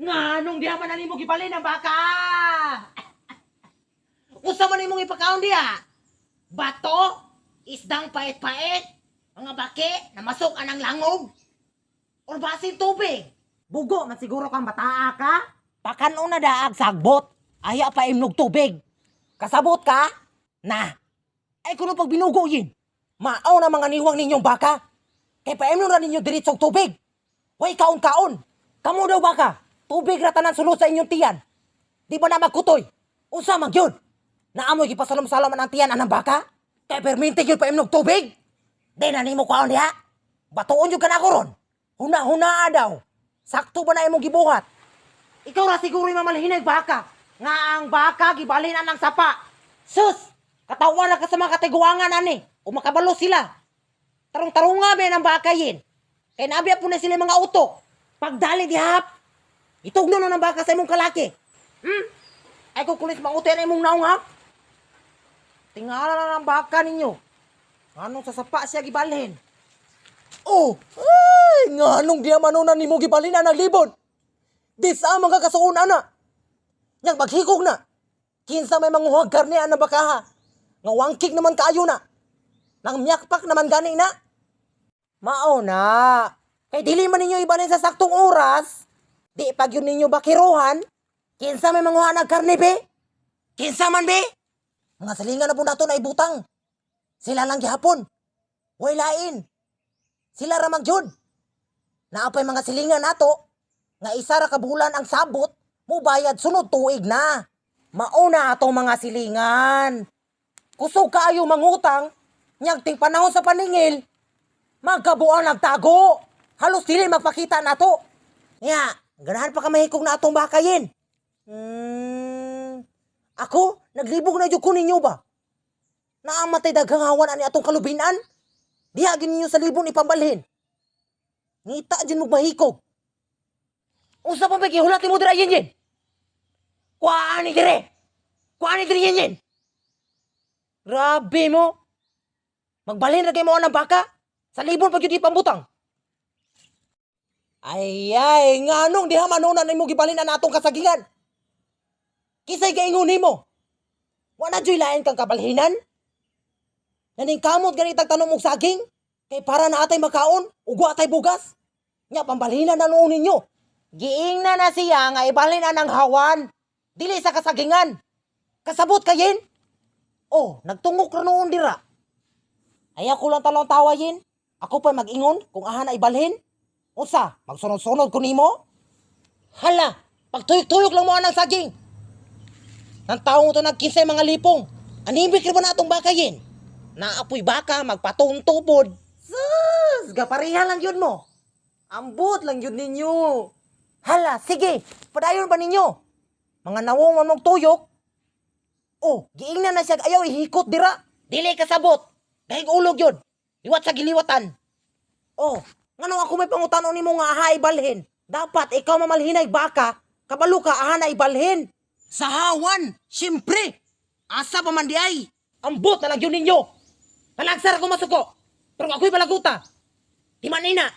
Nganong diha man nimo gibalhin ang baka? Usa man imong ipakaon diha? Bato, isdang pait-pait, mga baki na masok anang langog. Or basin tubig. Bugo man siguro kang bataa ka. Pakanon na daag sagbot. Aya pa imnog tubig. Kasabot ka? Na. Ay kuno pag binugo yin. Maaw na mga niwang ninyong baka. Kay paimnon ra ninyo diretsong tubig. Way kaon-kaon. Kamo daw baka. Tubig ra tanan sulod sa inyong tiyan. Di ba na magkutoy? Unsa man gyud? Naamoy gipasalom-salom ang tiyan anang baka? Kay perminti gyud paimnog tubig. Di na nimo kaon diha. Batuon gyud ka na ako ron. Huna-huna daw. Sakto ba na imong gibuhat? Ikaw ra siguro yung mamalhinay baka. Nga ang baka gibalhin ang sapa. Sus! Katawa na ka sa mga katiguangan ani. O makabalo sila. Tarong-tarunga ba ang baka yin. Kay naabiya po na sila yung mga utok. Pagdali dihap. Itugno na ng baka sa imong kalaki. Ay kung kulis manguti na imong naong hap. Tingala na ng baka ninyo. Anong sa sapa siya gibalhin? Oh, ay, nganong diya manunan nimo gibalhin ang libon? Di sa mga kasuon ana. Yang maghikog na. Kinsa may manguhag karne ana bakaha. Nga wangkig naman kaayo na. Nang miyakpak naman gani na. Mao na. Kay dili man ninyo ibalhin sa saktong oras. Di pag yun ninyo bakiruhan. Kinsa may manguha ng karne be? Kinsa man be? Mga salingan na po nato na ibutang. Sila lang gihapon. Way lain. Sila ra magyud. Naapay mga silingan nato nga isa ra ka bulan ang sabot, mubayad sunod tuig na. Mauna atong mga silingan. Kusog kaayo mangutang, nyag ting panahon sa paningil, magkabuang nagtago. Halos dili magpakita nato. Nya, ganahan pa ka mahikog na atong bakayin. Ako, naglibog na jud ko ninyo ba? Naamatay daghang hawan ani atong kalubinan. Diha gyud ninyo sa libon ipambalhin. Ngita jud mo mahikog. Unsa pa ba gihulat nimo dira yin yin? Kuhaan ni dire. Kuhaan ni dire yin yin. Grabe mo. Magbalhin ra kay mo ang baka. Sa libon pag yun ipambutang. Ay ay, nganong diha manunan nimo gibalhin ang atong kasagingan? Kisay gaingon nimo? Wa na juy lain kang kabalhinan? Naning kamot ganitag tanom og saging kay para na atay makaon ug wa atay bugas. Nya pambalhinan na noon ninyo. Giingna na siya nga ibalhin ang hawan. Dili sa kasagingan. Kasabot kayin. Oh, nagtungok ra noon dira. Ay ako lang talong tawayin. Ako pa mag-ingon kung aha na ibalhin. Unsa, magsunod-sunod ko nimo? Hala, pagtuyok-tuyok lang mo anang saging. Nang taong to nagkinsay mga lipong. Anibik ra ba na atong bakayin? Naapoy baka magpatuntubod. Sus, gapareha lang yun mo. Ambot lang yun ninyo. Hala, sige, padayon pa ninyo. Mga nawong man mong tuyok. Oh, giingnan na siya ayaw ihikot dira. Dili kasabot. Dahig ulog yun. Liwat sa giliwatan. Oh, ngano ako may pangutano nimo nga aha ibalhin? Dapat ikaw mamalhinay baka, kabalo ka aha na ibalhin. Sa hawan, siyempre. Asa pa man di ay? Ambot na lang yun ninyo. Palagsar ako masuko. Pero ako'y palaguta. Di man ina.